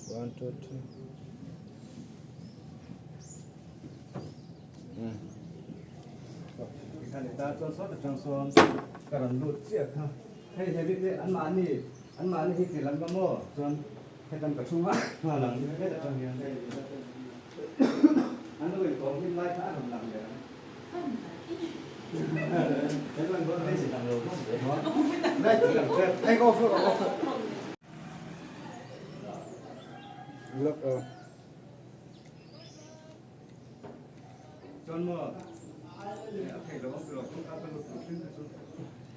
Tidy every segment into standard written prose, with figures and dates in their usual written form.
One, two, three. Ka rawn lut chiah kha hei he bik hi anmahni anmahni hi ti lang maw chuan hetan ka chhunga nghal ang het atang hian an lo inkawm hlim lai kha a rawn lang leh ang. Chuan maw a theih loh ang tiraw kawngka ka lut tur hrim kha chu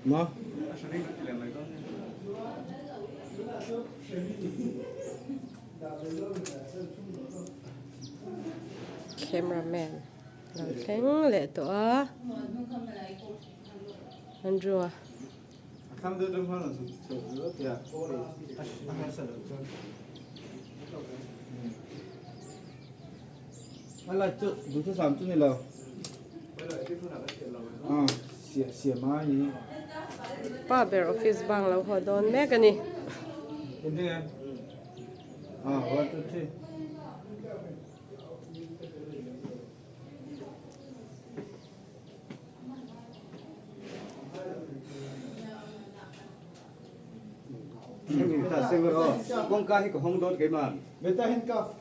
Maw? A hre reng ka ti leh mai dawn nia. Cameraman lo thleng leh tawh a Andrew a. Pa ber office bang lo haw dawn mek a ni.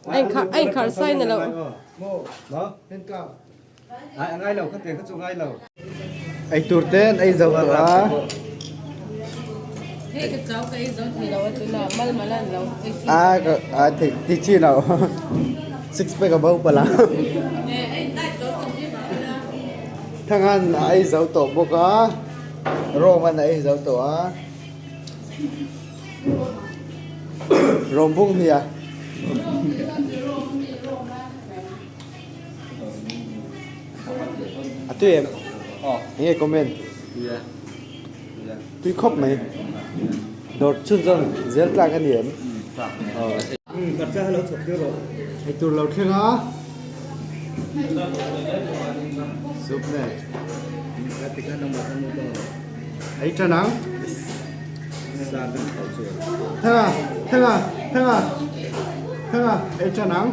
A inkhar sai na lo. Eitur te an ei zo tawh a. A a ti chi lo six pack a bo palh a. Thanghan a ei zo tawh bawk a Roman a ei zo tawh a. Rawng bung nia. A tui em? Enge comment? Tui khawp mai. Dawr chhunzawm zel tlak a ni em? Eitur lo thleng a. Soup nen. Ei tan ang. Thanga, thanga, thanga, thanga, ei tan ang.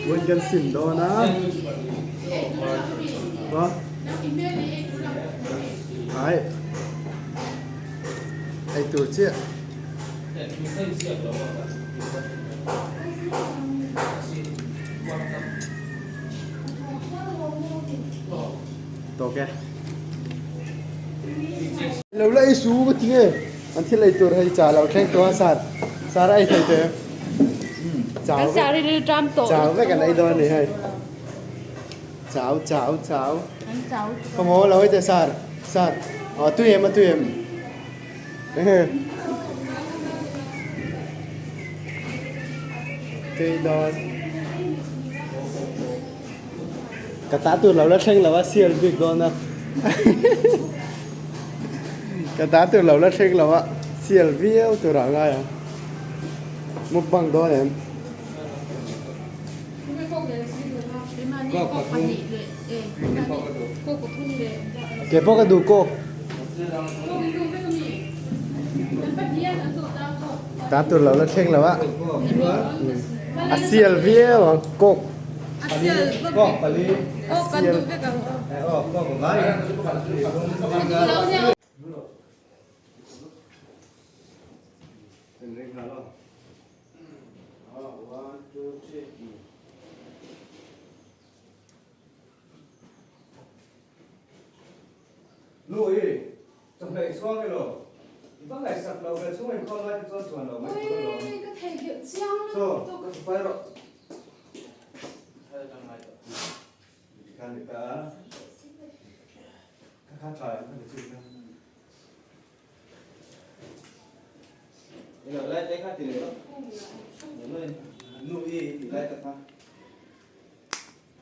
Buan kan sim dawn a. Ba. Ai. Ei tur chiah. Tawk e. Lo la ei su ka ti nge. An thil ei tur hei cha lo thleng tawh a sar sar a ei thei tawh em? Chau Kan sar hi ril ṭam tawh. Chau vek an ei dawn a ni hei. Chau chau chau. Kan chau. Ka maw lo hei teh sar sar. Aw tui em a tui em. Tui dawn. Ka ta tur lo la thleng lo a sial bik dawn a. Ka ta tur lo la thleng lo a sial viau tur ah ngai ang. Mukbang dawn em? Ke pawh ka duh kawk. Ta tur lo la thleng lo a. A sial viau ang kawk. A sial. Nu i, chawhmeh i chhuang elaw? I va ngaihsak lo ve, chhung inkhawm lai te chuan chuan lo mai tur alawm. Ui, ka theihnghilh chiang lutuk. Chaw, ka fai rawh. Tikhan ni ta a. Ka kha tha em kha ni chu ka. Ilo lai te kha ti leh rawh. Nu i ti lai te kha.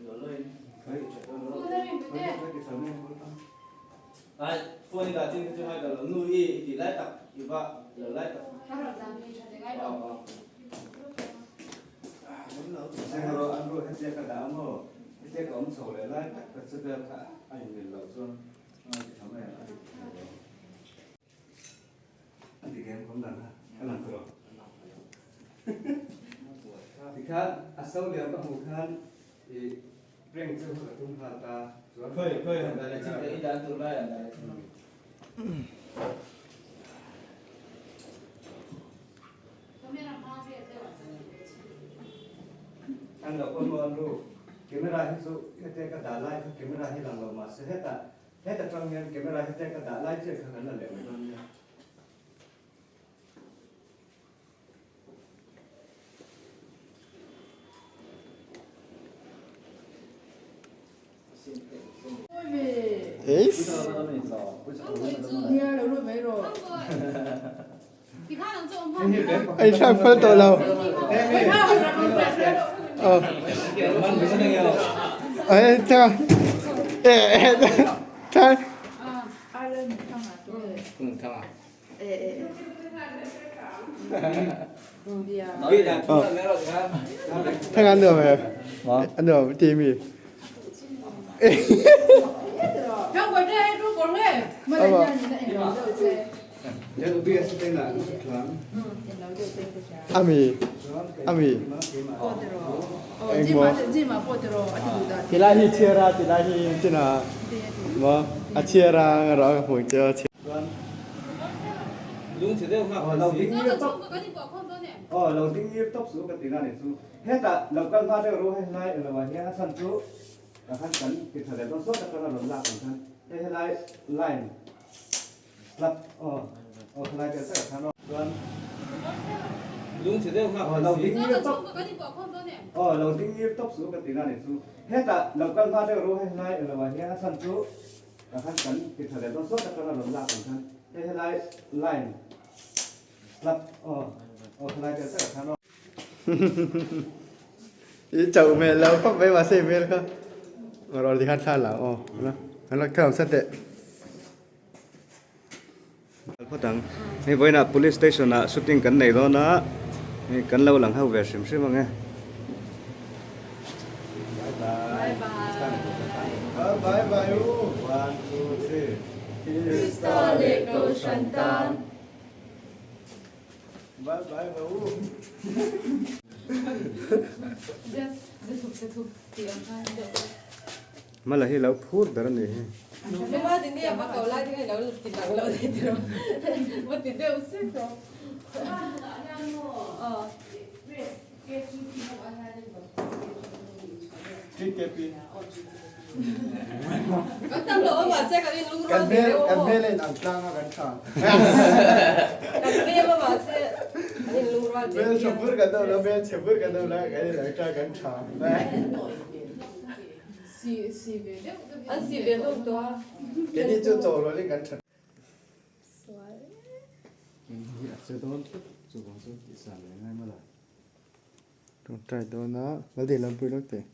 Ilo lai. Ai phone i dah chin kha chu hai ka lo nu i i tih lai tak i va lo lai tak. Sengro an ru hetia ka dah maw hetia ka awm chho leh lai tak ka che vel kha a inmil loh chuan a ti tha mai ang a dik thei lo. A dik em awm dan kha a lang tawh lo. Tikhan a so liam ka hmuh khan i prank chu ka tum nghal ta chuan. Khawi khawi han dah leh chin teh i dan tur lai han dah leh chin. An lo awm an ru. Camera hi chu hete ka dah lai kha camera hi lang lo mahse hetah heta tang hian camera hete ka dah lai chiah kha kan la leh mai dawn nia. Ei thlak phal tawh lo. Ai tha. Eh tha. Thang an nuam em? An nuam ti mi. Ami ami engmaw tilai hi chhiara tilai hi china maw a chhiara nga rawh ka hmuh chu. Aw lo ding ngir tawp suh ka ti na ni chu hetah lo kal hma deuh ru helai elo ah hian a chhan chu ka khan kan ti tha leh dawn sawt atanga rawn lak ang khan hei helai line slap aw aw khalai tel tak ah khan aw chuan aw lo ding ngir tawp aw lo ding ngir tawp suh ka ti na ni chu hetah lo kal hma deuh ru helai elo ah hian a chhan chu ka khan kan ti tha leh dawn sawt atanga rawn lak ang khan hei helai line slap aw aw khalai tel tak ah khan aw. I chauh hmel lo khawp mai mahse i hmel kha rawn ti khan thla la aw an la kham sa teh. Phawt ang hei vawiinah police station ah shooting kan nei dawn a hei kan lo lang ho ve hrim hrim ang e. Bye bye bye bye u. One two three. Krista leh Kohhran tan. Bye bye ba u. Mala hi lo phur ber a nih hi. Kan hmel kan hmel a in ang tlang a kan tha. Hmel tha bur kan awm lo hmel chhe bur kan awm lo kan in ang tlang kan tha. Keini chu chaw rualin kan tha. Tawngtai dawn a lal dei lam pui lawk teh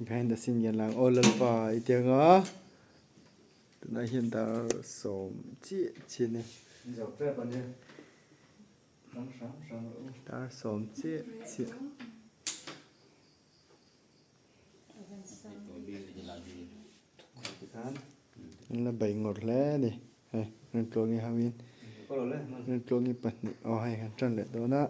behind the scene hian lang aw lalpa i ti ang a tunah hian dar sawm chiah chiah a ni dar sawm chiah chiah. An la bei ngawr hle a ni hei Rintluangi ho in Rintluangi pahnih aw hei an tan leh dawn a.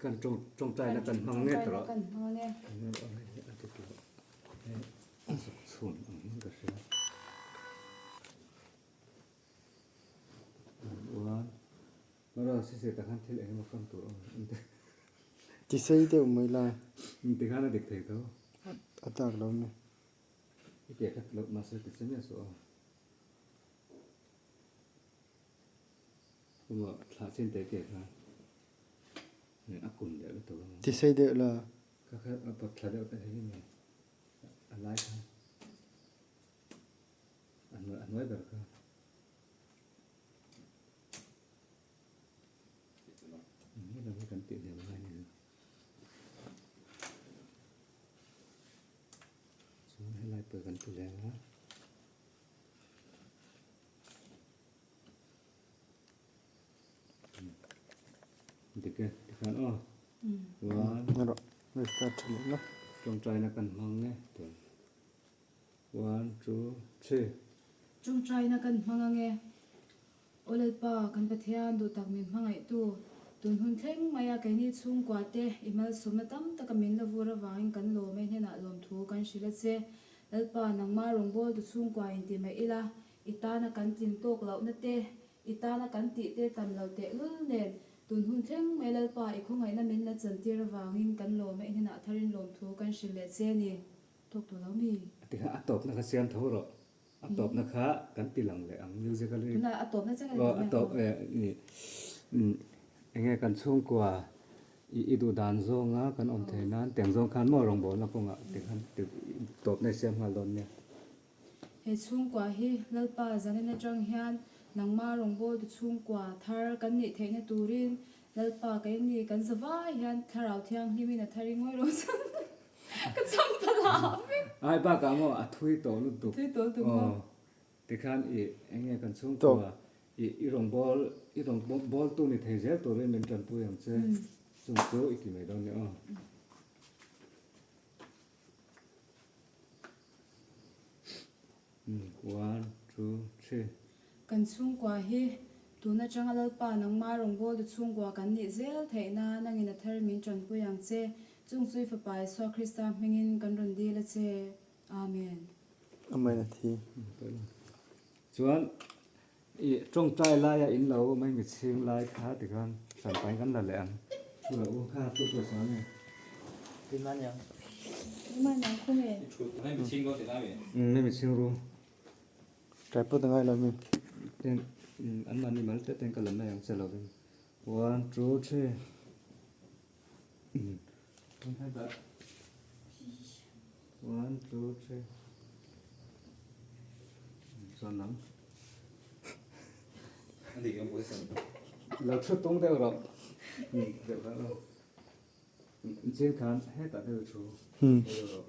Kan tawngtai na kan hmang nge tawh chhun ang in ka hria mara sise tak khan thil engemaw kam tur awm ti sei deuh mai la tikhan a dik thei tho a tlak lo mi. I ke khat loh mahse ti che miah suh aw. Emaw thlah chin te ke kha. Ti sei deuh la. Kha kha a pawt thla deuh ta hi ni. A lai kha. A hnuai a hnuai ber kha. He lam hi kan tih hnem ngai ni. Chuan helai pawh kan ti leng a. Dik e, tikhan aw. One. Rawh, restart tha leh la. Tawngtaina kan hmang e. One, two, three. Tawngtaina kan hmang ange. Aw Lalpa, kan Pathian duhtak min hmangaihtu, tun hun thleng maia keini chhungkua te i malsawmna tam taka min la vur avangin kan lawm e hnenah lawmthu kan hrilh a che. Lalpa, nangmah rawngbawltu chhungkua inti mai ila, i tana kan tlin tawk lohna te, i tana kan tih te tam lo tehlul nen, tun hun thleng mai Lalpa, i khawngaihna min la chantir avangin kan lawm e hnenah tharin lawmthu kan hrilh leh che a ni. Tawk tawh lo mi? A ti kha a tawpna kha siam tho rawh. A tawpna kha kan ti lang leh ang musically. Tunah a tawpna chiah kan ti A tawp enge kan chhungkua i duh dan zawnga kan awm thei nan tiang zawng khan maw rawngbawlna kawngah ti khan tawpna i siam nghal dawn nia. He chhungkua hi Lalpa zanin atang hian nangma rawngbawltu chhungkua thar kan nih theihna turin Lalpa keini kan za vai hian Thlarau Thianghlimin a thar i ngawi lo chuan Ka cham ta la vek. Ai bakah maw a thui tawh lutuk. Thui tawh lutuk maw. Aw tikhan i enge kan chhungkua i i rawn bawl i rawn bawl tu ni thei zel turin min tanpui ang che chung chu i ti mai dawn nia aw. One, two, three. Kan chhungkua hi tun atanga Lalpa nangma rawngbawltu chhungkua kan nih zel theih nan nangin a thar min tanpui ang che. Chung chu i Fapa Isua Krista hmingin kan rawn dil a che. Amen. Amen a thi. Chuan i tawngtai laia in lo mai mi chhing lai kha tikhan hranpai kan la leh ang. Chu lo u kha tu tu sa nge. Mai mi chhing ru. Tripod a ngai lo mi. Ten an mahni mal te ten ka la mai ang che lovin. One, two, three. One, two, three. Chuan lam. Lo thu tung deuh rawh. Deuh kha lo. Chin khan hetah deuh thu. Deuh rawh.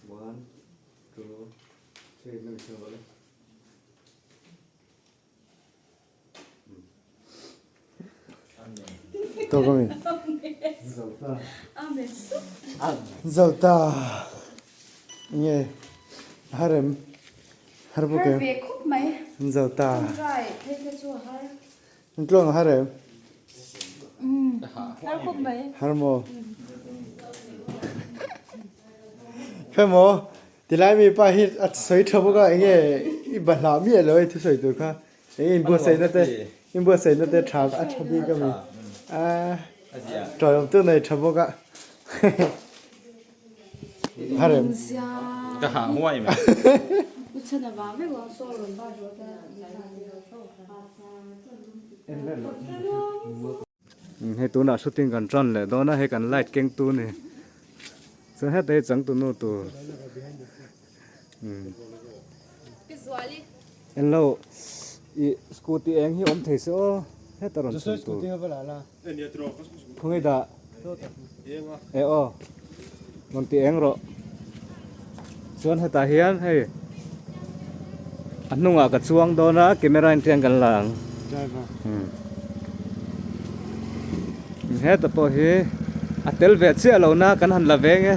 One, two, three. Nang chhung rawh le. Tawk a mi. Zota. Nge harem har bawk em? Har ve khawp mai. Zota. Try phei te chu a har. Tlawng a har em? Har khawp mai. Har maw? Kha maw? Tilai mi pa hi a sawi tha bawk a, enge i bahlah miah lo hei thusawi tur kha, enge inbuatsaihna te inbuatsaihna te tha a tha bik a mi a tawlawm tu nei tha bawk a harem. Ka hah huai mai. Hei tunah shooting kan tan leh dawn a, hei kan light keng tu ni. Chuan heta hi changtu nu tur. Englo i scooty eng hi awm thei se aw heta rawn chhun tur. Khawnge dah e aw rawn ti eng rawh. Chuan hetah hian hei a hnungah ka chuang dawn a camera in ṭhian kan la ang. Heta pawh hi a tel ve chiah lo na kan han la ve nge.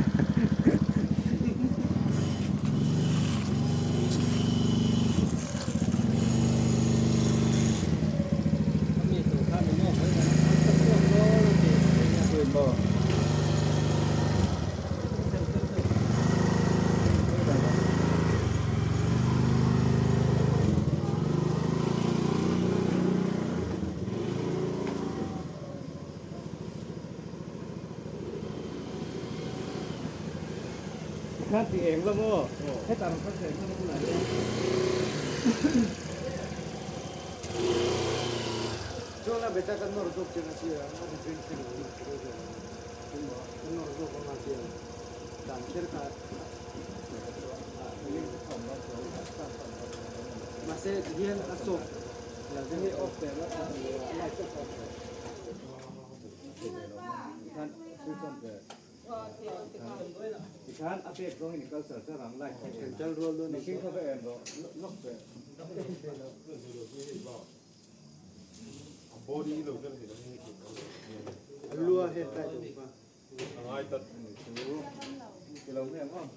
Khan ti eng la maw? Hetah rawn kal thei ang bulah hian. Chuan la beta kan nawr zawk chiang a sia a ri beng thleng lo a ri ve lo kan nawr zawk ang a sia dan kher kha mahse tihian a sawp la deuh off ve la light off Tikhan a pek zawng in i kal char char ang light kha kan kal rual dawn mihring kha va en rawh lawk ve. A lua he light awm kha. Ti lo mai ang aw.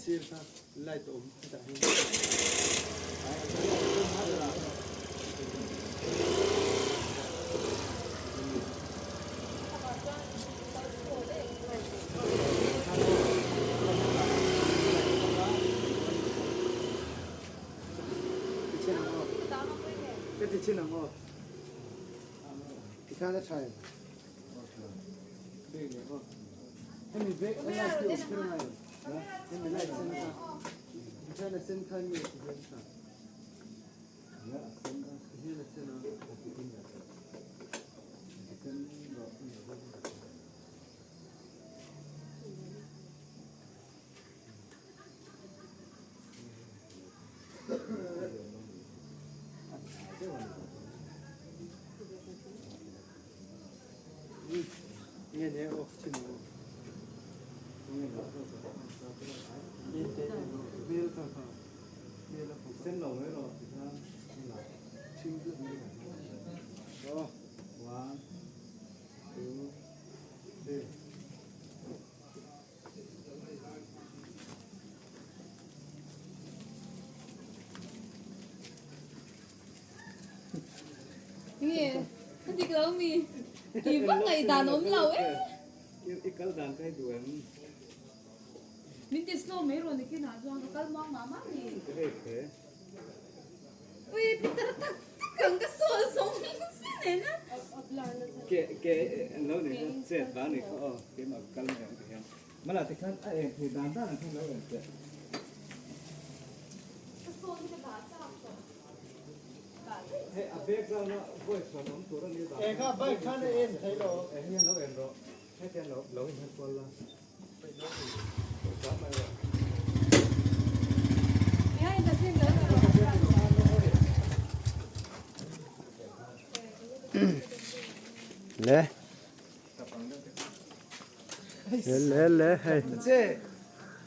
Sir kha light awm hetah hian. Ka ti chin ang aw. Tikhan a tha em? Bag leh aw. Hemi bag a light hi awm kher ngai em? Hemi light sen kha. Tikhan a sen kha nge ti hian tha. Ti hian a sen a. Nge ne off chin ang aw. Hmel kha kha hmel a fawk a. Sen lo mai rawh tikhan Thing tlat mai ka aw one two three. Nge a dik lo mi tih vak ngaih dan awm lo e. I kal dan ka hi duh em? Min ti slow mai rawh nikinah chuan ka kal muang mah mah ni. Hei the. Ui Peter tak tak ang ka sawl zawng sin nen a. Ke ke lo ni kha chet dan ni kha aw keimah ka kal mai ang ti hian. Mala ti khan a eng thei dan dan ang khan lo en teh. Ka sawl hi ka dah chak tawh. Hei a background a voice rawn awm tur a ni dan. Eng kha bike khan a en thei lo. Eng hian lo en rawh. Hetiang lo lo in han kual la. Pawisa mai rawh. Behind the scene lo Le. Le le le hei.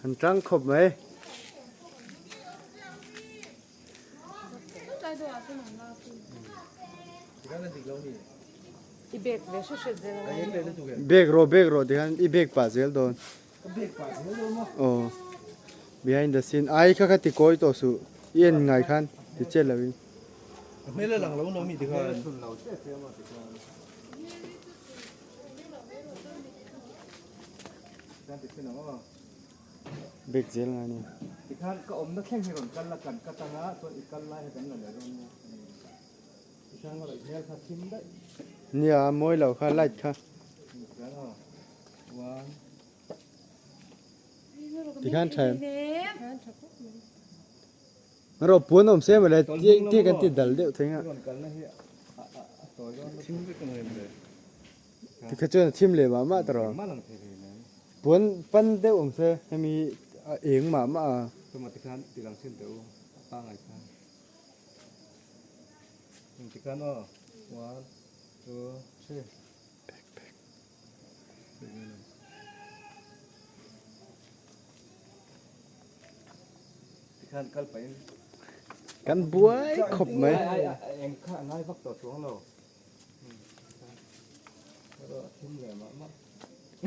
An tang khawp mai. Bag rawh bag rawh tikhan i bag pah zel dawn. Aw behind the scene ai kha kha ti kawi tawh suh i en ngai khan ti chet lo in. Bag zel ngai nia. Tikhan ka awmna thleng hi rawn kal la kan cut anga chuan i kal lai hi kan la leh dawn nia. Tikhan ka rawn hmel kha thim daih. Nia a mawi lo kha light kha. One. Tikhan tha em? Rawh puan awm se mawle ti kan ti dal deuh thei nga. Rawn kalna hi a tawi dawn thim vek ang em le. Tikha chuan a thim leh mah mah ta rawh. Engmah lang thei thei mai. Puan pan deuh awm se hemi a eng mah mah a. Chuma tikhan ti lang sin teh u a pangai khan. Eng tikhan aw one two three. Bek bek. Tikhan kal pahin. Kan buai khawp mai. Ai ai eng kha a ngai vak tawh chuang lo.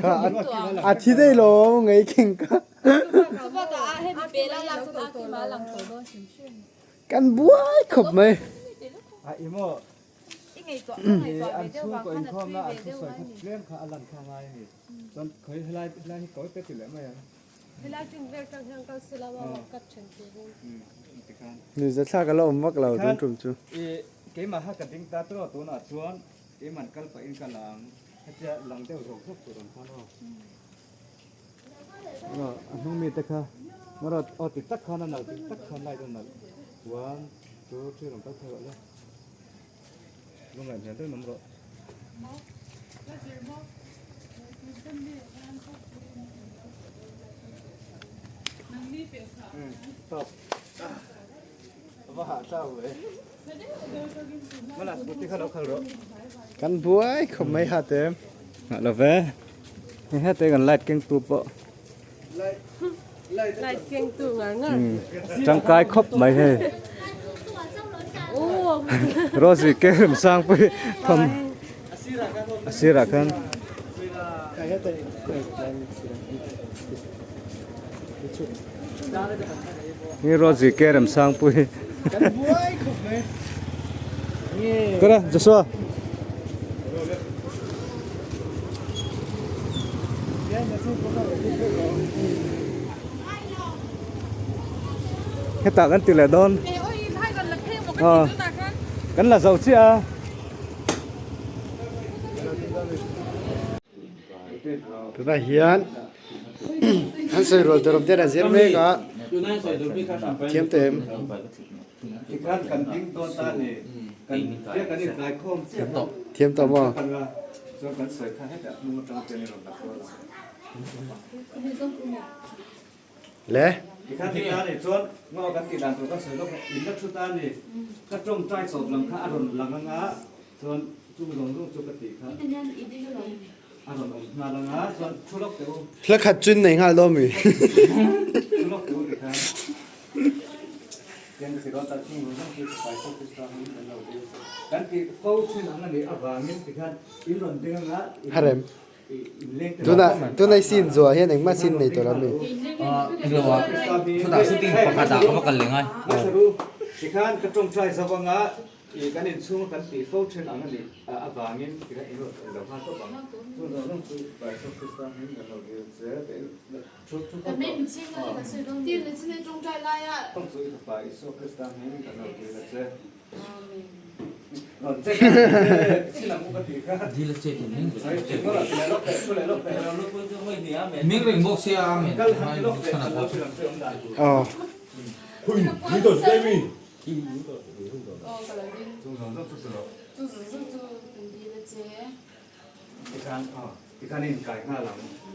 Kha a thi daih lo ngei khing ka. Kan buai khawp mai. Nuihza thlak a la awm vak lo tun tum chu. Keimah kha ka ding ta tawh tunah chuan keiman kal pahin ka lang hetia lang deuh zawk zawk tur ang khan aw. A hnung mite kha ngarawt aw ti tak khan a nalh ti tak khan light a nalh. One, two, three rawn kal phei rawh le. Lungngaih hmel deuhin awm rawh. Stop. Va hah tlau ve. Mala scooty kha lo khal rawh. Kan buai khawp mai ha te. Ngah lo ve. Hei hete kan light keng tu pawh. Light keng tu ngar ngar. Tangkai khawp mai hei. Rosie ke rem sang pui thawm. A sirah khan. Ni Rosie ke rem sang pui. Kara Joshua. Hetah kan ti leh dawn. Kan la zo chiah a. Tunah hian an sawi rual tur awm ten a zir mek a, thiam teh em? Thiam tawh maw? Le? Hla khat chun nei nghal dawn mi. Harem. Tuna tuna i sin zuah hian engmah sin nei tawh lo mi. Chutah shooting pakhat ah ka va kal leh ngai. I kan inchhunga kan tih fo then ang a nih avangin ti khan in lo nghal tawp ang. Chu zawng zawng chu Isua Krista hming kan lo dil che te in thu thu phawt rawh. Zawng chu i fapa Isua Krista hming kan lo dil a che. Rawn che ka ti chin ang u ka tih kha. Dil a che tih hming Sawi chin lawk leh lawk leh thu leh lawk leh. Hming reng bawk sia Amen. Kal han ti lawk leh kan lo hrilh ang che awm dan tur. Aw.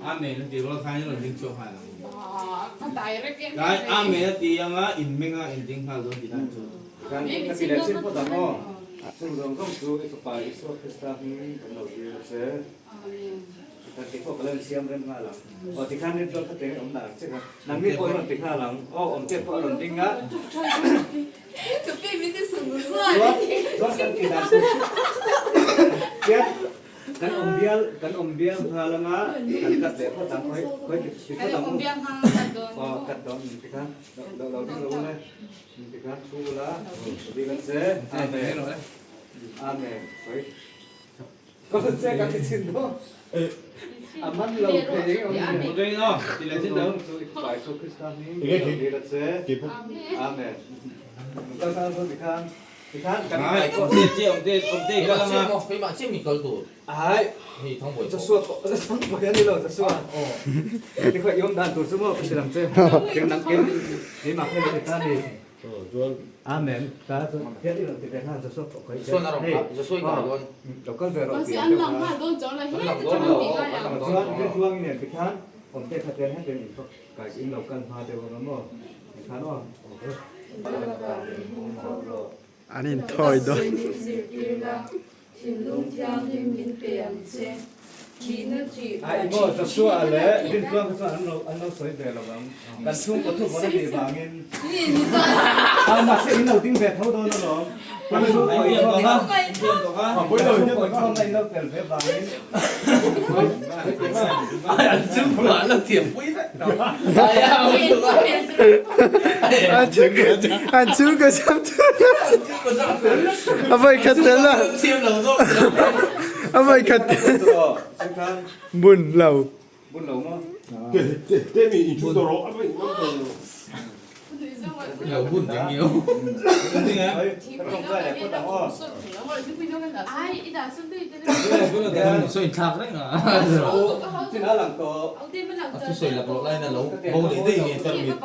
Amen a ti rual khan in rawn ding chhuak nghal ang. Tlai Amen a ti anga in meng a in ding nghal dawn tih dan chu. Kan ti pawh ka lo insiam rem nghal ang. Aw tikhan rin chuan kha teng awm dah ang che kha. Nangni pawh i rawn ti nghal ang. Aw awm te pawh a rawn ding a. Chuan chuan kan tih dan chu chian kan awm bial kan awm bial nghal anga kan cut leh phawt ang khawi khawi ti ti phawt ang u. Aw cut dawn tikhan lo lo ding lo ule tikhan thu ula ding ang che. Amen. Amen. Khawi. Ka hun che ka ti chin maw? A man lo thei eng awm ni? Chu i fapa Isu Krista hming min lo dil a che. Amen. Kal kal chu tikhan tikhan kan inkai pawh. Ai Joshua pawh Thangbuai a ni lo Joshua. Tikhaw i awm dan tur chu maw ka hrilh ang che. Keng nang keng keimah kha i ta ni. Amen. Ta chu hian i rawn ti ve nghal Joshua pawh ka hei. Lo kal ve rawh tih ang deuh kha. Chuan Rinhluangi nen tikhan awmte kha ten hetin in khaw kai in lo kal hma deuh ang maw? Tikhan aw. An inthawi dawn. Thinlung thianghlim min pe ang che. Thihna ṭih Ai maw Joshua leh Rintluang kha chuan an lo an lo sawi ve lo ang. Kan chhungkaw thu vawn a nih vangin. A mahse in lo ding ve tho dawn alawm. Kan chhungkaw inkhawm a chhungkaw inkhawm a in lo tel ve vangin. An chhungkaw cham tur a vawi khat tel a a vawi khat tel bun lo Lo hun ding ngiau. Sawi thlak reng a. A thusawi laklawh laiin a lo bo leh daih nge tarmit.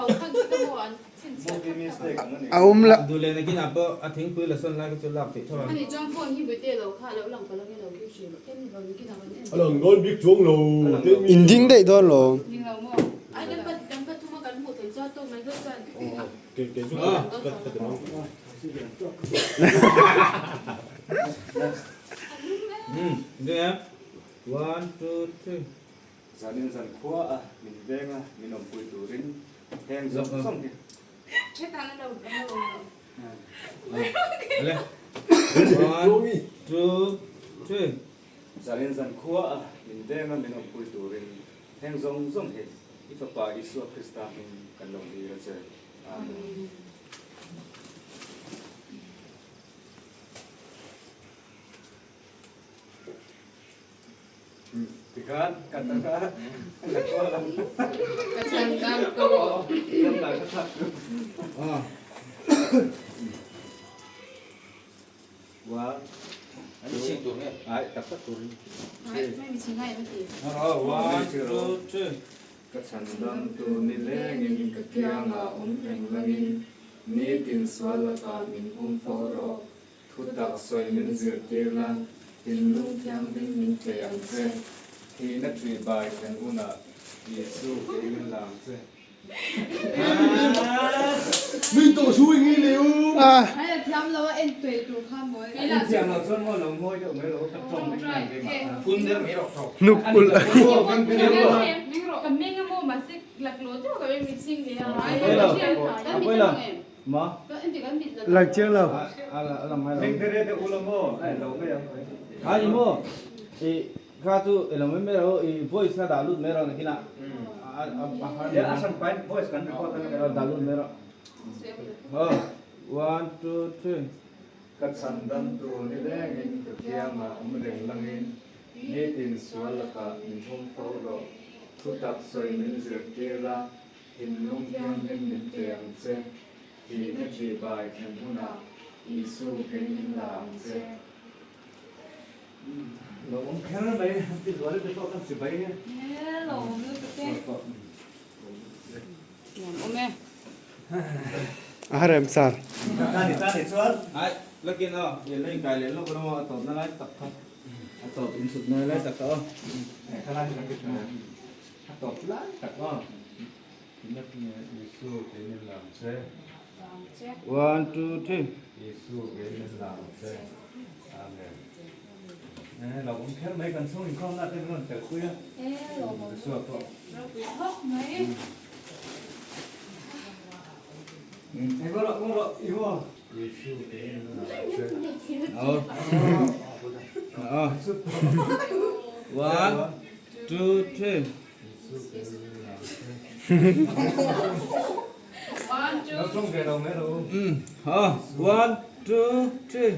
A awm la. Duh leh nakinah pawh a thingpui la sawn lai kha chu lak theih tho ang. In ding daih dawn lo. Zanin zan khua a min veng a min awmpui turin heng zawng zawng hi. Zanin zan khua a min veng a min awmpui turin heng zawng zawng hi i Fapa Isua Krista hming kan lo dil a che. Amen. Tikhan ka taka ka kual ang. Ka chhan dan ko. Lam la ka thak. Ah. Wa. An ching tur nge? Ai tak tak tur. Ai mai mi ching ngai ma ti. One, two, three. Ka chhan dam tu ni lengin ka kiangah awm reng langin nitin sual lakah min hum fo rawh. Thutak sawi min zirtir la, thinlung thianghlim min tlei ang che, thihna ṭih bai thlen hunah Isu kei min la ang che. Thiam lo chuan maw lo ngawi deuh mai lo, ka ṭawng mai hian keimah kha. Phun der mai rawh tawk. Hnuk ulh. Ma. Lang chiang lo. Meng bere deuh ula maw? A en lo mai ang. A ni maw? I kha chu elo mai mai lo i voice kha dah lut mai rawh nakinah. A a har. Ya a hran pain voice kan record a. Dah lut mai rawh. Oh, one, two, three. Ka chhan dam tur ni lengin ka kiangah awm reng langin nitin sual lakah min hum fo rawh. Thutak sawi min zirtir la. Thinlung thianghlim min pe ang che, thihna ṭih bai thlen hunah Isu kei min la ang che. Lo awm kher mai, an ti zual te pawh kan si bai e. Lo awm lutuk e. Nuam awm e. A har em sir? Ta ni ta ni chuan. Ai, lakin aw, i lo inkai leh lawk emaw a tawpna lai tak kha. A tawp insutna lai tak kha aw. Khalai hi kan ti tha. A tawp lai tak aw. Isu kei min la ang che. One, two, three. Isu kei min la ang che. Amen. Eh, lo awm kher mai kan chhung inkhawmna te min rawn tel pui a. Eh, lo awm Joshua pawh. Ropui khawp mai. Eh, ngaw rawh, ngaw rawh, i maw. Isu kei min la ang che. Aw. Aw. One, two, three. One, two. Ha, one, two, three.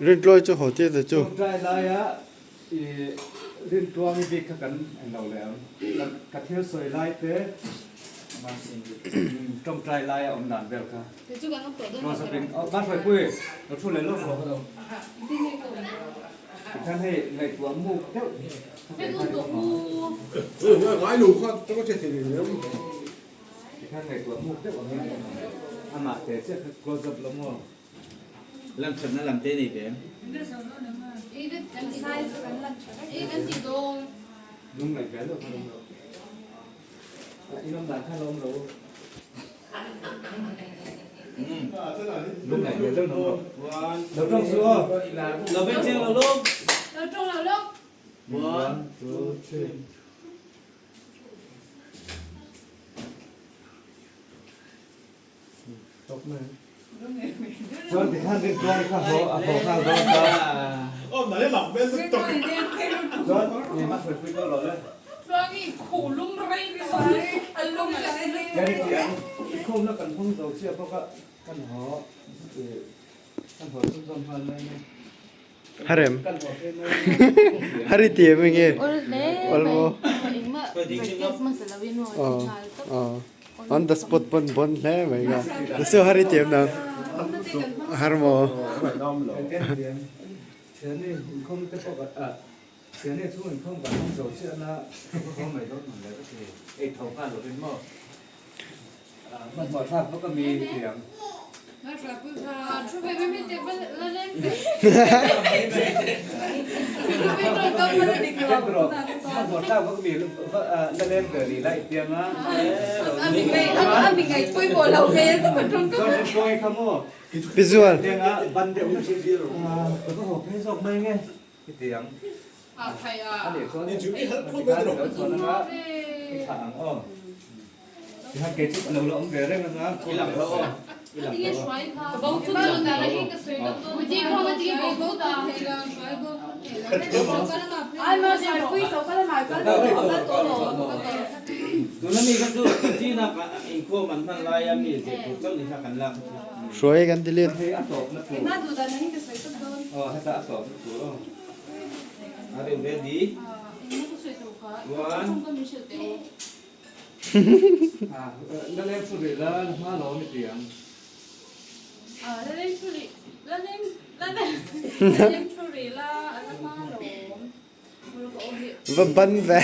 Rintluai chu haw tir ta chu. Ṭawngṭai laia i Rintluangi bik kha kan en lo leh ang. Ka thil sawi lai te ṭawngṭai laia awm dan vel kha. Ba hruaipui lo thu leh lawk rawh. Tikhan hei ngaihtuah muk deuh. Tikhan ngaihtuah muk deuh ang in amah te chiah kha close up lo maw? Lan thatna lam te nei ve em? Lung ngaih ve deuh kha lawm lo. In awm dan kha lawm lo. Lung ngaih ve deuh lawm lo. Lo tawng su aw. Lo beng chiang lo lawm. Lo tawng lo lawm. One, two, three. Chuan tikhan rintuan kha haw a haw nghal dawn ta. Chuan ih hma hruaipui tawh lo le. Kan tiang inkhawmna kan hmang zo chiah bawk a, kan haw kan haw chhunzawm nghal mai mai. Harem. Hari ti em nge? Olmo. On the spot pon bon hle mai ka. So hari ti em nang? Har mo. Thiani inkhawm te pawh ka Thiani chhung inkhawm kan hmang zo chiah na ka haw mai dawn hman le ka ti. Ei tho nghal lovin maw? Hmanhmawh thlak bawk a mi tiang. Hmanhmawh thlak bawk a mi la leng ve rih la i piang a. Chuan kha maw? Visual. Ban deuh na ka va haw phei zawk mai nge. Hetiang a nih chuan tikhan i lo chhuan anga i thlah ang aw. Tikhan kei chu ka lo la awm ve reng anga i lang lo aw. I lang lo aw. Tuna mi kha chu China inkhawm an hman laia mi zir tur chauh ni kha kan lak kha chu. Hruai kan delete. Hei a tawpna tur. Aw heta a tawpna tur aw. Are you ready? One. Ah la leng thu rih la la hma lo ni tiang. Ah la leng thu rih la leng la leng thu rih la a la hma lo. Va ban ve.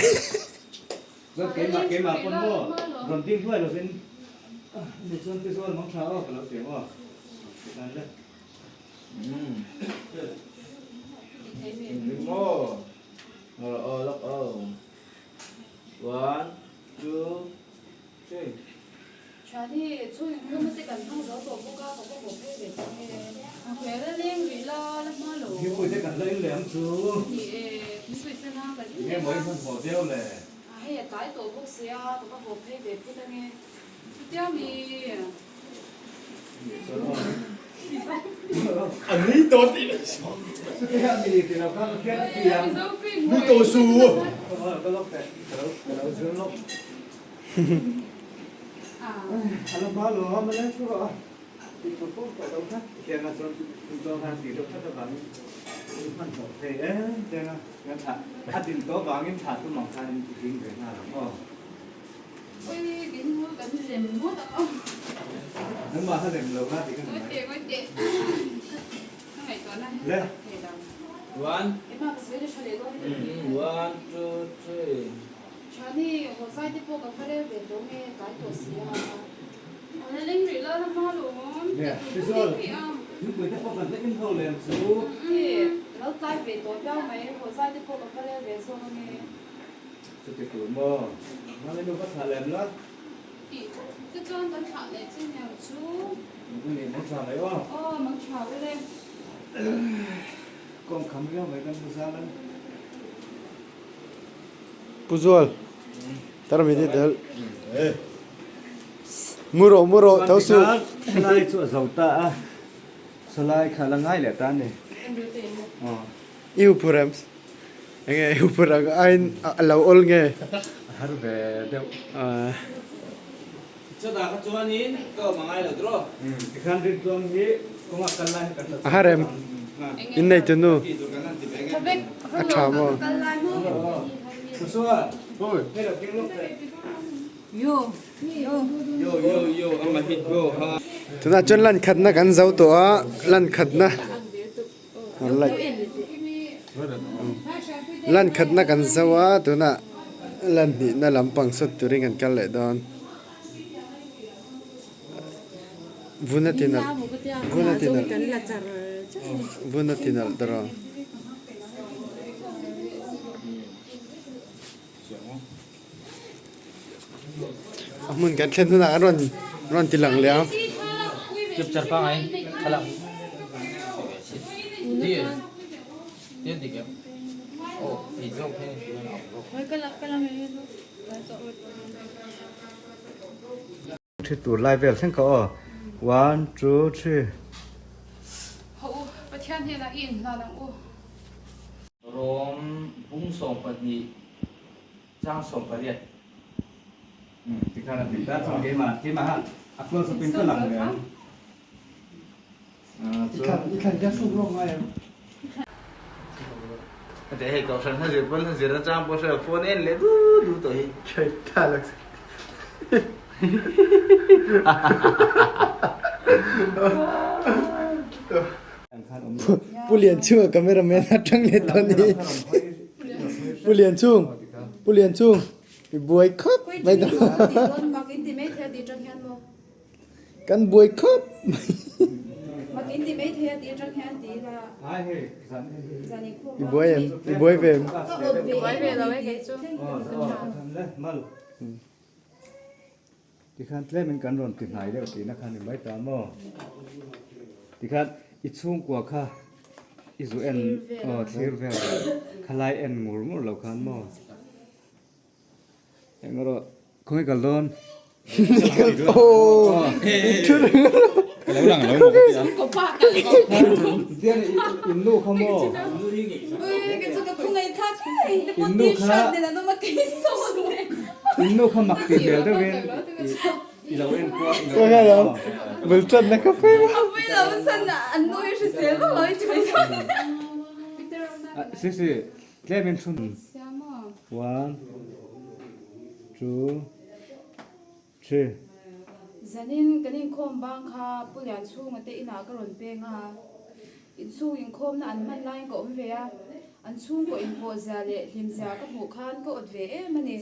Chuan keimah keimah pawn maw rawn ding hluai lovin ni chuan ti zawl mang tha aw ka lo ti ang aw tikhan le. Inring maw? Ngawrh aw lawk aw. One, two, three. Thiani, chhung inkhawm te kan hmang zo tawh bawk a, ka va haw phei ve ta nge. Hmel a leng rih la, la hma lo. Thingpui te kan la in leh ang chu. Ni e, thingpui sen a kan in leh a. Nge maw i hmanhmawh deuh le? A hei a tlai tawh bawk sia, ka va haw phei ve phut ange. Chutia mi. A nui tawh tih na sawi. Chutia mi ti lo kha ka khian a ti ang. Nui tawh su. Ka lawk teh, ka lo zir lawk. A la hma lo a, malai thu rawh a. Tih tur pawh tawh lo kha. Tiang a chuan chuan khan tih deuh tlat avangin i hmanhmawh thei em tiang a kan thlah a din tawh avangin thlah tum ang khan i ding ve nghal ang aw. Ui din hmul kan lem ngawt ang aw. Nangmah kha lem lo kha tih ka ni mai. Ngawi teh ngawi teh ka ngaihtuahna hi Le. a thei lo. One. Emma ka sawi la tha leh dawn em? One, two, three. Thani, haw zai te pawh kan va rel ve tawh nge tlai tawh si a. Aw la leng rih la la hma lawm. Nge, Tizawl, thingpui te pawh kan la in ho lem chu. Nge, ka lo tlai ve tawh viau mai, haw zai te pawh kan va rel ve zawk ange. Chuti tur maw? Nang i nu va thlah lem la. Tih te chuan kan thlah leh che niang chu. Nang i mang tha mai aw. Aw, mang tha ule. Kawng kham viau mai kan hmu zal ang. Pu Zual, tar mi ni del. Mu rawh, mu rawh, tho suh. Helai chu a zo ta a, sawlai kha la ngai leh ta a ni. I upur em? Enge i upur ang aiin a lo awl nge? A har ve deuh. Chutah kha chuanin ka awm a ngai lo tiraw? Tikhan rintuang hi kawnga kal lai hi kan la A har em? Innei tu nu. A tha maw? Tunah chuan lan khatna kan zo tawh a, lan khatna lan khatna kan zo a, tunah lan hnihna lampang sawt turin kan kal leh dawn. Vun a ti nalh vun a ti nalh vun a ti nalh tawh a hmun kan thlen hunah an rawn rawn ti lang leh ang. Thi tur lai vel thleng ka aw. One, two, three. Ho u, Pathian hnenah i inhlan ang u. Rawng bung 12. Chang 18. Tikhan a ti ta chuan keimah keimah kha a close up in ka lang ve ang. I thlan i thlan hian hruk rawk ngai em? Heti hei kohhran hla zir pawn hla zir nachang pawh hre lo phone en leh du du tawh hi. Chhei ta lak si. Pu Lianchhunga cameraman atang leh tawh a ni. Pu Lianchhung, Pu Lianchhung i buai khawp mai ta. Kan buai khawp mai. I buai em? I buai ve em? Tikhan tlemin kan rawn ti hnai deuh tihna kha ni mai ta maw? Tikhan i chhungkua kha i zu en aw thlir vel khalai en ngur ngur lo khan maw? Eng erawh khawnge kal dawn? Ka lo lang lo maw ka ti a. Tian in nu kha maw? In nu kha in nu kha mak ti hmel deuhin i lo en kual i lo en kual. Bul tan na ka phei maw? Si si Tlem in thun. One, two, three. Zanin kan inkhawm bang kha Pu Lianchhunga te inah ka rawn peng a, inchhung inkhawmna an hman laiin ka awm ve a, an chhungkaw inpawh zia leh hlim zia ka hmuh khan ka awt ve em a ni.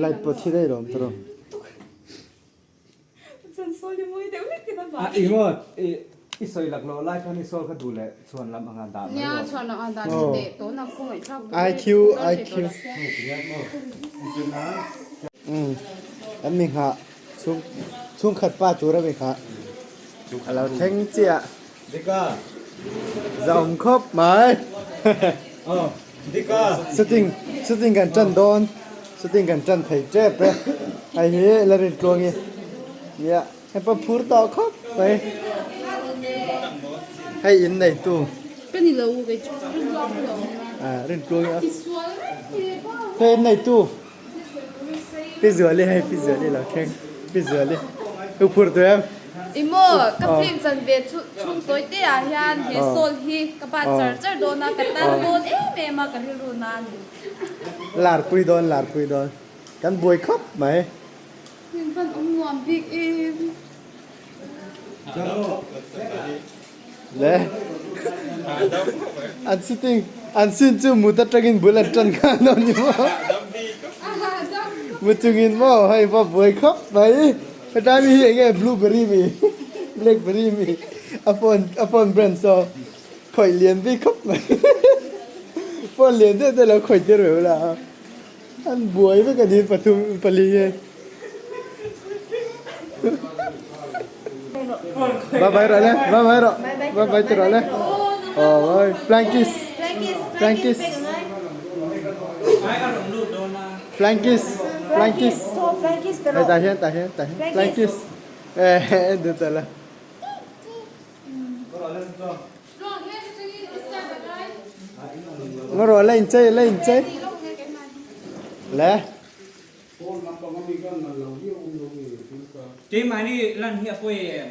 Light pawh thi daih lo awm ta rawh. A emaw i sawi lak loh lai khan i sawl kha duh leh chhuan lam anga dah mai rawh. IQ IQ Umm kan mi nghah chhung chhungkhat pa tura mi nghah a lo thleng chiah. Dika. Zaawm khawp mai. Aw Dika. Shooting shooting kan tan dawn shooting kan tan thei tep e hei hi la rin tluang i nia hepa phur tawh khawp mai hei in nei tu Ka ni lo kei chu rin tluang lo. Ah rin tluang i a hei in nei tu Pi Zuali hei Pi Zuali lo thleng Pi Zuali u phur tu em? I maw ka film chan ve chhung tawi te ah hian he sawl hi ka bat char char dawn a ka tan dawn em em a ka rilru na a ni. Lar pui dawn lar pui dawn kan buai khawp mai. Min van awm nuam bik em. Le an sitting an sin chu mut atangin bul an tan khan dawn ni maw mu chungin maw hei va buai khawp mai hetlai mi hi enge blueberry mi blackberry mi a phone a phone brand saw khawih lian bik khawp mai phone lian deuh deuh lo khawih tir ve ula an buai vek a ni pathum pali hi. Bye bye rawh le bye bye rawh bye bye ti rawh le aw bye flying kiss flying kiss flying kiss flying kiss hei tah hian tah hian tah hian flying kiss eh en dun ta la. Ngaw rawh la inchei la inchei le. Keimahni lan hi a pawi em?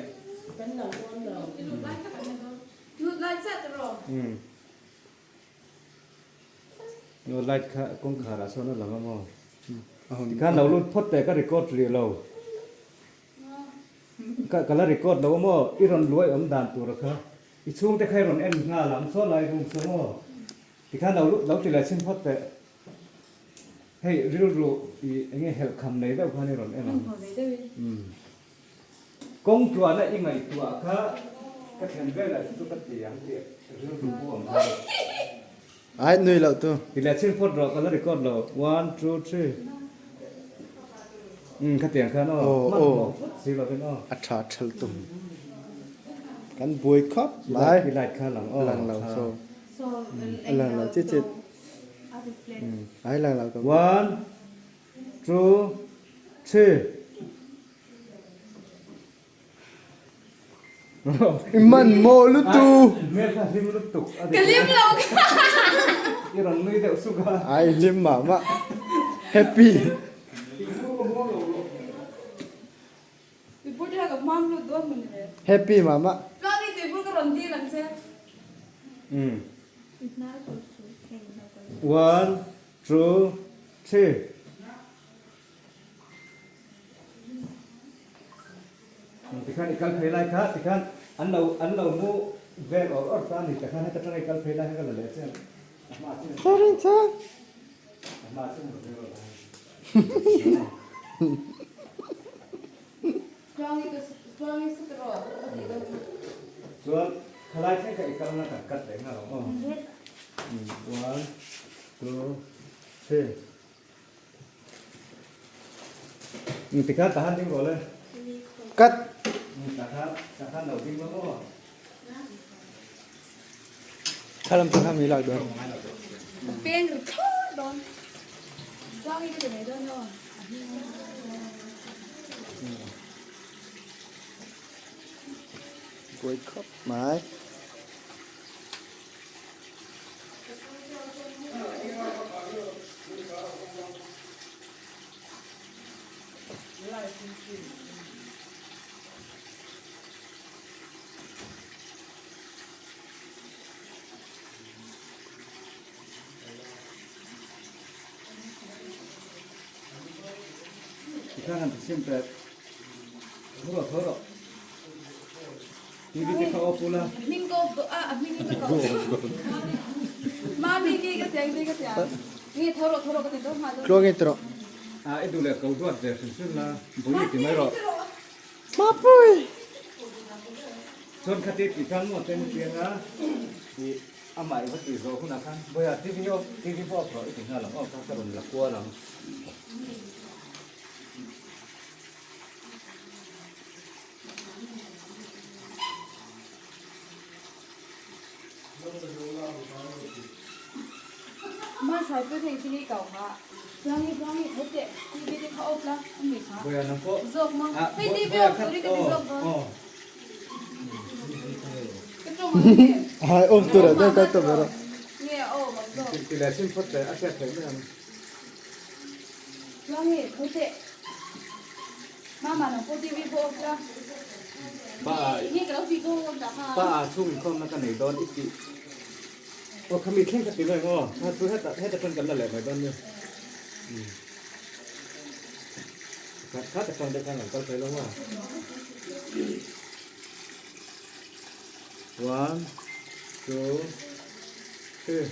No light kha kawngkhar ah sawn a lang a maw? Tikhan lo lut phawt teh ka record rih lo. Ka ka la record lo a maw? I rawn luai awm dan tur a kha. I chhungte kha i rawn en nghal ang saw lai room saw maw? Tikhan lo lut lo ti leh chhin phawt teh. Hei rilru i enge helh kham nei deuh khan i rawn en ang. Umm. Kawng tluahna i ngaihtuah kha ka thlen velah chu chu ka ti ang tih rilru pu ang kha. Ai nui loh tu. Ti leh chhin phawt rawh ka la record lo. One, two, three. Umm khatiang khan aw. Hmanhmawh phawt si lovin aw. A tha thal tum. Kan buai khawp mai. I light kha lang aw. Lang lo so. Lang lo chit chit. Ai lang lo ka. One, two, three. I man maw lutu. Hmel kha hlim lutuk a Ka hlim lo kha. I rawn nui deuh suk a. Ai hlim mah mah. Happy. Tuipur te kha ka hmang lut dawn hmun le. Happy mah mah. Tluang i tuipur ka rawn dil ang che. One, two, three. Tikhan i kal phei lai kha tikhan an lo an lo mu vel awr awr ta a ni tikhan heta tanga i kal phei lai kha ka la leh chiang a hma chin a hma chin a vel awr lai. Chuan khalai thleng kha i kalna kan cut leh nghal ang aw. One, two, three. Tikhan tahan ding rawh le. Cut. Takhan takhan lo ding la maw. Thalam chu khami lak dawn. Peng ri thlawt dawn. Tluang i ka ti mai dawn aw. Buai khawp mai. Tikhan han ti sim teh. Tho rawh tho rawh. TV te kha off ula. Hming ka off a a hming ka off. Mami ki ka tiang ti ka tiang. Nge tho rawh tho rawh ka ti dawn nghal dawn. Tluang i tawh. A i duh leh ko duat ve hrim hrim la. Bui ti mai rawh. Mapui. Chuan khati ti khan maw ten chiang a. I amah i va ti zawh hunah khan Boya TV off TV pawh off rawh i ti nghal ang aw kha ka rawn la kual ang. Hai off tur ah deuh kal tawh ber a. Pa a chhung inkhawmna ka nei dawn i tih aw khami thleng ka ti mai ang aw kha chu heta heta tan kan la leh mai dawn nia kha kha ta tang deuh khan an kal phei lo maw one two three.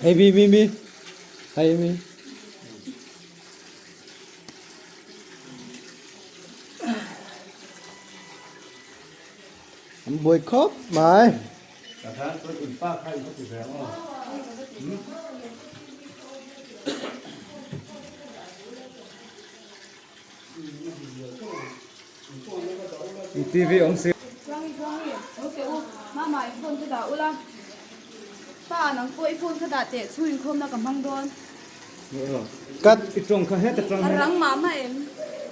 Hei mi mi mi hei mi. An buai khawp mai. TV awm si. Tluangi tluangi lo teh u mama i phone kha dah ula pa nang pawh i phone kha dah teh chhung inkhawmna ka hmang dawn. Cut. I tawng kha heta tang A rang mah mah em.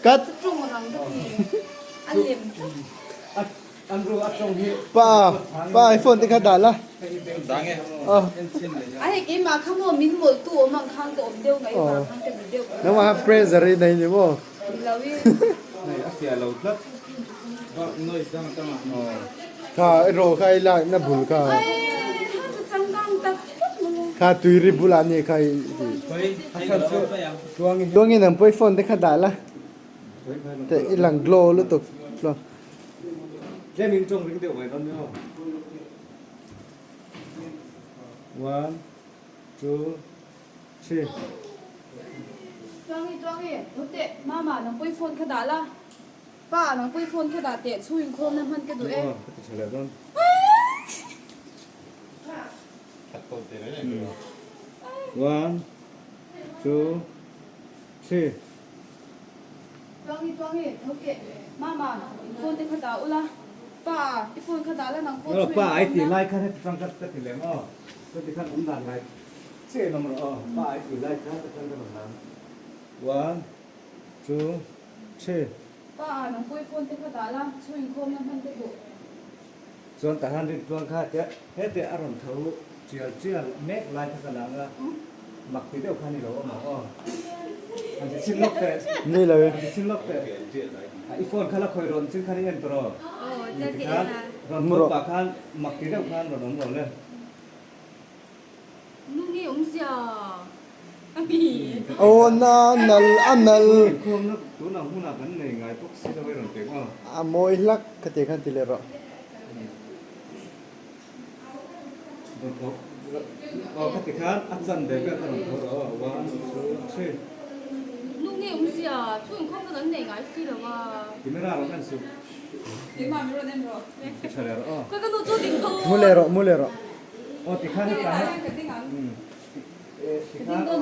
Cut. Ka tawng rang ka ti a lem tlat. An ru a tawng hi. Pa pa i phone te kha dah la. Dang e. Aw. A hei keimah kha maw min mawlh tu awm ang khang ka awm deuh ngaih vang khan ka ti deuh. Nangmah kha pressure i nei ni maw. Ni lo i. Nei a fiah lo tlat. Noise dang a tam a. Kha i rawh kha i lak na bul kha. Ai ha chu changkang tak tak maw. Kha tui ri bulah ni kha i ti. Tluangin ang pawh i phone te kha dah la. Te i lang glow lutuk. Tlem in tawng ring deuh mai dawn ni aw. One, two, three. Tluangi tluangi lo teh mama nang pawh i phone kha dah la. Pa nang pawh i phone kha dah teh chhung inkhawmna hman ka duh e. Aw ka ti tha leh dawn. One, two, three. Tluangi tluangi tho teh mama phone te kha dah ula pa i phone kha dah la nang pawh chhung Pa ai ti lai khan heti tang ka ti lem aw chuti khan awm dan ngai. Chiah awm rawh aw, pa ai tih lai kha ka chuan ka rawn lam. One, two, three. Pa ah nang pawh i phone te kha dah la, chhung inkhawmna hman te duh. Chuan tah hian rintuang kha tia hete a rawn tho tial tial mek lai kha ka la ang a, mak ti deuh kha ni lo awm ang aw. Han ti chhin lawk teh. Ni lo e. Han ti chhin lawk teh. I phone kha la khawi rawn chin khan i en tawh rawh. Tikhan rawn tho pah khan mak ti deuh khan rawn awm rawh le. Nu nge awmzia Aw na nal a nal. Inkhawmna tunah hmunah kan nei ngai bawk si lo i rawn pek aw. A mawi hlak ka tih khan ti leh rawh. Rawn tho aw ka ti khan a chan ve vel kha rawn tho rawh aw one two three. Nu nge awmzia chu inkhawmna kan nei ngai si lo a. Camera rawn en suh. Keimah min rawn en rawh. Ti tha leh rawh aw. Ka nu chu ding dawn. Mu leh rawh mu leh rawh. Aw ti khan hetah hian ti khan aw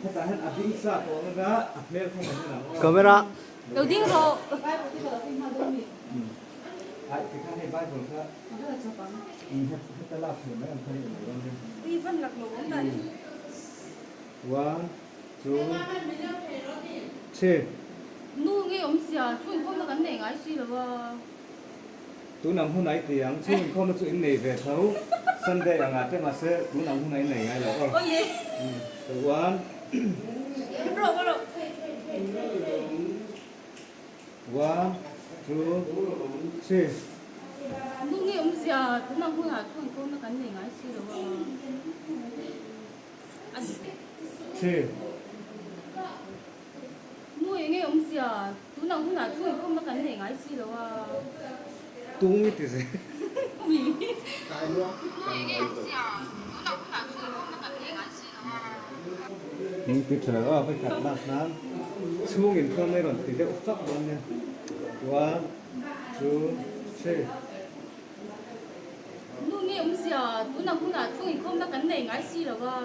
hetah hian a ding sa tawh ang a a hmel kha kan en ang aw. Camera. Lo ding rawh. Ai ti khan hei bible kha heta lak theih mai ang kha i lo rawn nia. Ui van lak lo awm dan. One two three. Nu nge awmzia thu inkhawmna kan nei ngai si lo a. Tun ang hun ai ti ang, chhung inkhawmna chu in nei ve tho, Sunday ang ah te mahse tun ang hun ai nei ngai lo aw. One, one, two, three. Nu nge awmzia tun ang hun ah chhung inkhawmna kan nei ngai si lo a. Three. Nu eng nge awmzia tunah hunah thu inkhawmna kan nei ngai si lo a. Tung i ti zel. Nu eng nge awmzia tunah hunah thu inkhawmna kan nei ngai si lo a. Eng ti tha lo a vai khat lak nan chhung inkhawm ei rawn ti deuh fak dawn nia. One, two, three. Nu nge awmzia tunah hunah thu inkhawmna kan nei ngai si lo a.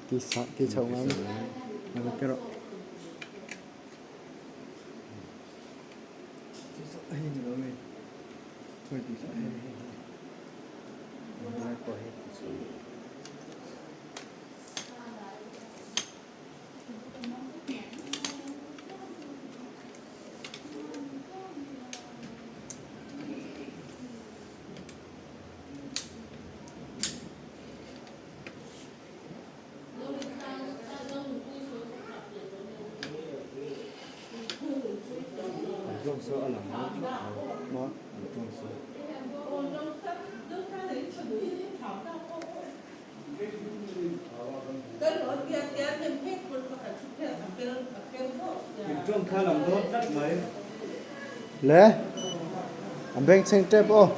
Ti sa ti chho ngai mi ke rawh. Hei ni lo mi. Hei ti sa hei hei. Le an bengchheng tep aw.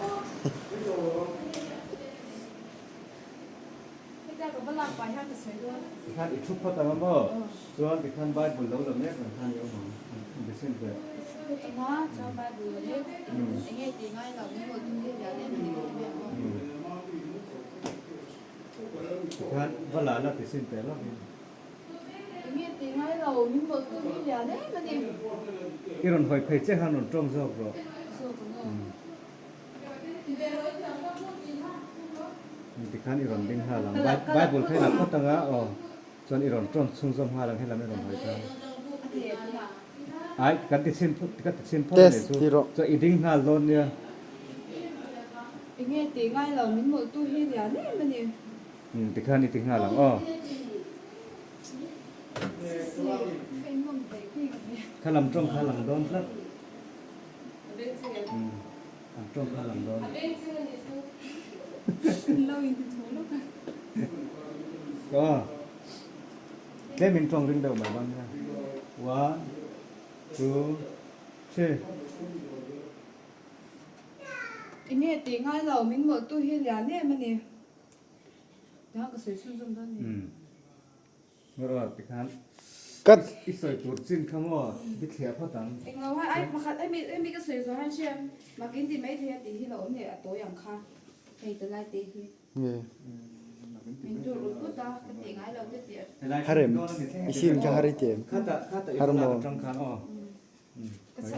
Tikhan i thu phawt ang a maw? Chuan tikhan Bible lo la mek ang khan i awm ang. An ti sin teh. Tikhan va la la ti sin teh lawk in. I rawn hawi phei che khan rawn tawng zawk rawh. Tikhan i rawn ding nghal ang. Bible kha i la phawt ang a, aw. Chuan i rawn tawn chhung zawm nghal ang helam i rawn hawi khan. Ai, kan ti chhin phawt, kan ti chhin phawt a nih chu. Chuan i ding nghal dawn nia. Enge tih ngai lo, min mawlhtu hi lian em a ni. Tikhan i ti nghal ang aw. Kha lam tawng kha lang dawn tlat. An tawng kha lang dawn. Aw. Tlem in tawng ring deuh mai dawn nia. One, two, three. Enge tih ngai lo, min mawlhtu hi lian em a ni. Tiang ka sawi chhunzawm dawn ni. Cut. I sawi tur chin kha maw bithliah phawt ang. Englo hai ai pakhat hemi hemi ka sawi zawh hian hriam makin ti mai thei a tih hi lo awm leh a tawi ang kha hei ta lai te hi. Nge. Min tur ut ut a ka tih ngai lo te ti. Har em? I scene kha har i ti em? Har maw?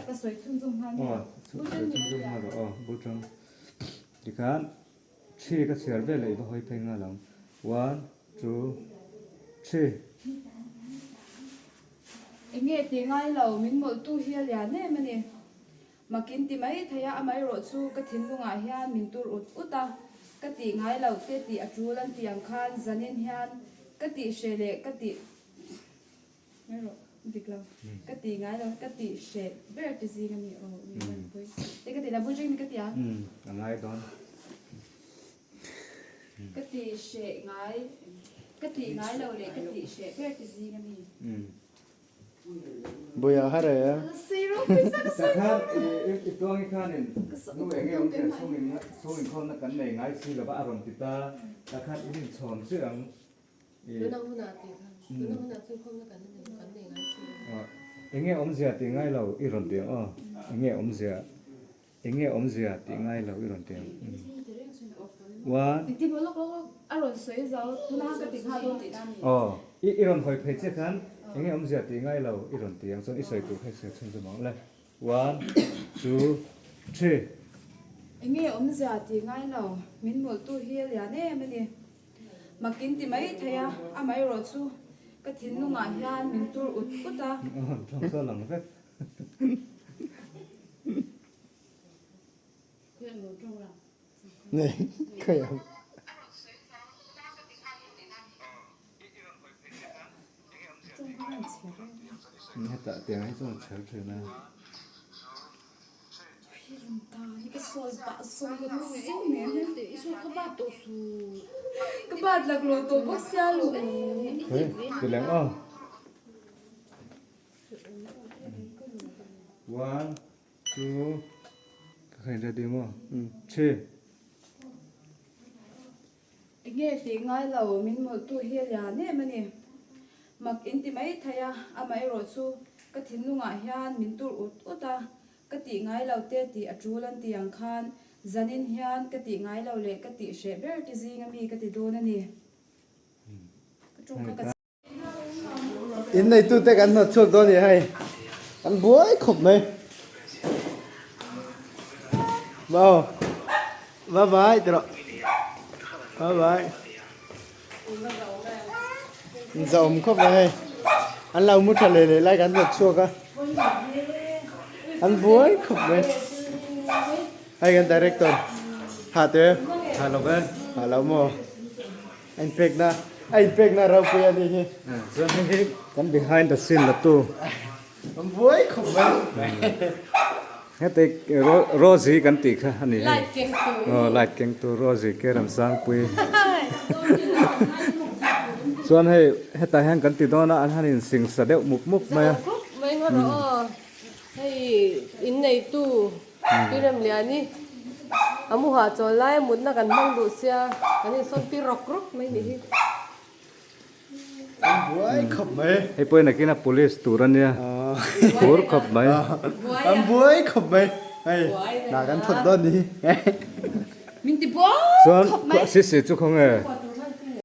Ka sawi chhunzawm nghal nge? Aw, sawi chhunzawm nghal rawh aw, bul tang. Tikhan thi ka chhiar vel leh i va hawi phei nghal ang. One, two, three. Enge ti ngai lo, min mawlhtu hi a lian em a ni. Makin ti mai thei a, amaherawh chu ka thinlungah hian min tur ut ut a, ka tih ngai loh te tih a tul an tih ang khan zanin hian ka tih hreh leh ka tih mai rawh dik lo ka tih ngai lo ka tih hreh ber ti zing a ni aw ni kan pui te ka tih la bul ring ka ti a. A ngai dawn. Ka tih hreh ngai ka tih ngai lo leh ka tih hreh ber ti zing a mi. Buia har e. Takhan i tuangi khanin nu eng nge awm thei chhung chhung inkhawmna kan nei ngai si lova a rawn ti ta. Takhan in inchhawn chiah ang. Tuna hunah tih khan tuna hunah chhung inkhawmna kan kan nei ngai si lo. Eng nge awmzia tih ngai lo i rawn ti ang aw. Eng nge awmzia Eng nge awmzia tih ngai lo i rawn ti ang. One. Engtin maw lawk lawk lawk a rawn sawi zau tuna ka ti nghal dawn tih na ni. Aw, i i rawn hawi phei chiah khan eng nge awmzia tih ngai lo i rawn ti ang chuan i sawi tur kha i sawi chhun zawm ang le. One, two, three. Eng nge awmzia tih ngai lo min mawlhtu hi a lian em a ni. Makin ti mai thei a, amaherawh chu ka thinlungah hian min tur ut ut a. Aw, thawng saw lang vek. Hetah tiang hi chuan chher thin a. Tileng aw. One, two, ka khain ready maw? Three. Enge tih ngai lo min mawlhtu hi a lian em a ni. Mak in ti mai thei a, amaherawh chu ka thinlungah hian min tur ut ut a, ka tih ngai lo te tih a tul an tih ang khan zanin hian ka tih ngai lo leh ka tih hreh ber ti zing a mi ka ti dawn a ni. Ka tawng kha ka. In neitute kan hnawt chhuak dawn ni hei kan buai khawp mai wow bye bye ti rawh bye bye in zahawm khawp mai hei an lo mu tha leh leh lai kan hnawt chhuak a an buai khawp mai hei kan director ha te ha lo ve ha lo maw. A inpekna a inpekna ropui a nih hi. Chuan hei hi kan behind the scene la tu. An buai khawp mai. Hete Rosie kan tih kha a ni hei. Light keng tu. Aw light keng tu Rosie ke Ramsangpui. Chuan hei hetah hian kan ti dawn a an han insingsa deuh mup mup mai a. Zau khawp mai ngawt rawh aw. Hei inneitu Pi Remliani a mu hahchawl lai a mutna kan hmang duh sia kan insawn tir rawk rawk mai nih hi. An buai khawp mai. Hei pawhin nakin a police tur a nia phur khawp mai. An buai khawp mai. Hei hna kan thawt dawn ni hi. Min ti buai Chuan khawp mai. Sisi chu khawnge?